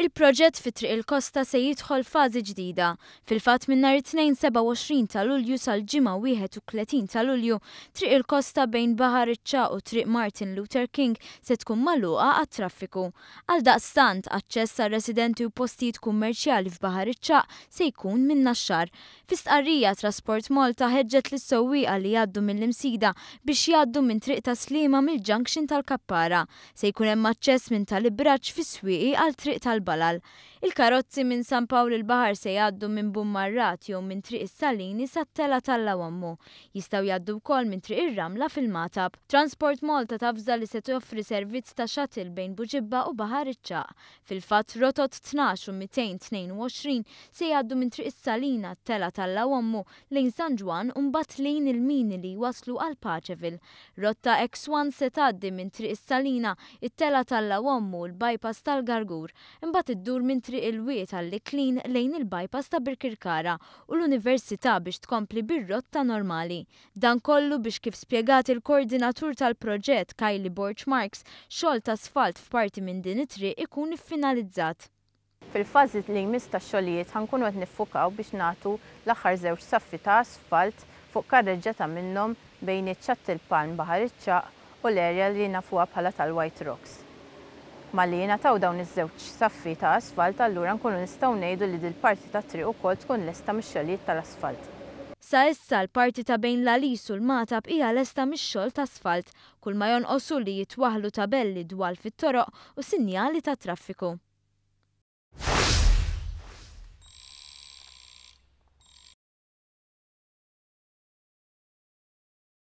Il-proġett fi Triq il-Kosta se jidħol fażi ġdida. Fil-fatt minn nhar it-Tnejn 27 ta' Lulju sal-Ġimgħa 31 ta' Lulju, Triq il-Kosta bejn Baħar iċ-Ċagħaq u Triq Martin Luther King se tkun magħluqa għat-traffiku. Għaldaqstant, aċċess għar-residenti u postijiet kummerċjali f'Baħar iċ-Ċagħaq se jkun min-Naxxar. Fi stqarrija, Trasport Malta ħeġġet lis-sewwieqa li jgħaddu mill-Imsida biex jgħaddu minn Triq Tas-Sliema mill-junction tal-Kappara. Se jkun hemm aċċess minn Tal-Ibraġġ fis-Swieqi għal Triq tal-Balal. Il-karozzi minn San Pawl il-Baħar se jgħaddu minn Bummarrat jew minn Triq is-Salini sat-Telgħa t'Alla Ommu. Jistgħu jgħaddu wkoll minn Triq ir-Ramla fil-Magħtab. Transport Malta tavża li se toffri servizz ta' shuttle bejn Buġibba u Baħar iċ-Ċagħaq. Fil-fatt, rotot 12 u 222 se jgħaddu minn Triq is-Salina, t-Telgħa t'Alla Ommu, lejn San Ġwann u mbagħad lejn il-mini li jwasslu għal Paceville. Rotta X1 se tgħaddi minn Triq is-Salina, it-Telgħa t'Alla u Ommu u l-Bypass tal-Gargur. Imbagħad iddur minn Triq il-Wied għall-Iklin lejn il-Bypass ta' Birkirkara u l-Università biex tkompli bir-rotta normali. Dan kollu biex kif spjegat il-koordinatur tal-proġett Kylie Borg Marks, xogħol t'asfalt f'parti minn din it-triq ikun iffinalizzat. Fil-fażi li jmiss tax-xogħlijiet ħa nkunu qed niffukaw biex nagħtu l-aħħar żewġ saffi ta' asfalt fuq karreġġjata minnhom bejniet Xatt il-Palm Baħar iċ-Ċagħaq u l-area li nafuha bħala tal-White Rocks. Malli jingħataw dawn iż-żewġ saffi ta' asfalt allura nkunu nistgħu ngħidu li dil-parti tat-triq ukoll tkun lesta mix-xogħlijiet tal-asfalt. Sa issa l-parti ta' bejn l-Għalis u l-Magħtab hija lesta mix-xogħol t'asfalt. Kull ma jonqos hu li jitwaħħlu tabelli dwal fit-toroq u sinjali tat-traffiku.